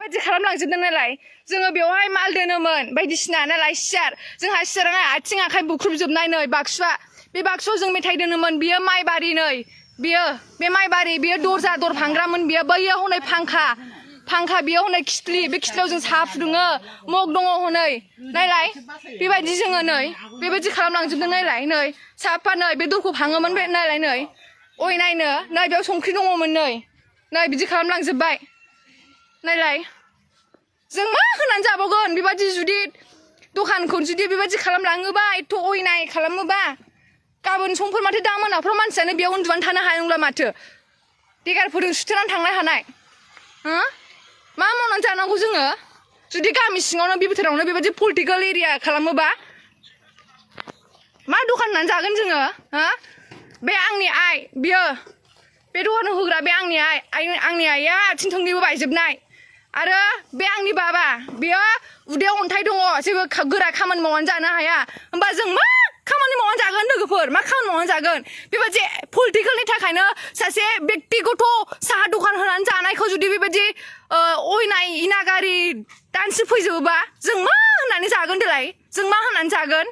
बेबादि खालामलांजोबदों नालाय जोङो बेवहाय माल दोनोमोन बायदिसिना नालाय सियार जोंहा सियारा आथिं आखाइ बुख्रुबजोबनाय नै बाक्सुआ बे बाक्सुआव जों मेथाइ दोनोमोन बियो माइबारि नै बियो बे माइबारि बियो दरजा दर फानग्रामोन बियो बैयाव हनै फांखा बेयाव हनै खिथ्लि बे खिथ्लियाव जों साहा फुदुङो मग दङ हनै नायलाय बेबायदि जोङो नै बेबायदि खालामलांजोबदों नायलाय नै साफा नै बे दरखौ भाङोमोन बे नायलाय नै अय नायनो नै बेयाव संख्रि दङमोन नै बिदि खालामलांजोब्बाय नायलाय जों मा होनानै जाबावगोन बेबायदि जुदि दखानखौ जुदि बेबायदि खालामलाङोबा एथ' अयनाय खालामोबा गाबोन समफोर माथो दा मोनाफ्राव मानसियानो बेयाव उन्दुनानै थानो हानाय नंला माथो देगारफोरजों सुथेनानै थांनो हानाय मा मावनानै जानांगौ जोङो जुदि गामि सिङावनो बे बोथोरावनो बेबायदि पलिटिकेल एरिया खालामोबा मा दखान होनानै जागोन जोङो बे आंनि आइ बियो बे दखान होग्रा बे आंनि आइया आथिं थोंनैबो बायजोबनाय आरो बे आंनि बाबा बेयो उदैयाव अन्थाइ दङ जेबो गोरा खामानि मावनानै जानो हाया होमबा जों मा खामानि मावनानै जागोन लोगोफोर मा खामानि मावनानै जागोन बेबायदि पलिटिकेलनि थाखायनो सासे बेक्तिगत साहा दखान होनानै जानायखौ जुदि बेबायदि अयनाय इनागारि दानसो फैजोबोबा जों मा होननानै जागोन देलाय जों मा होननानै जागोन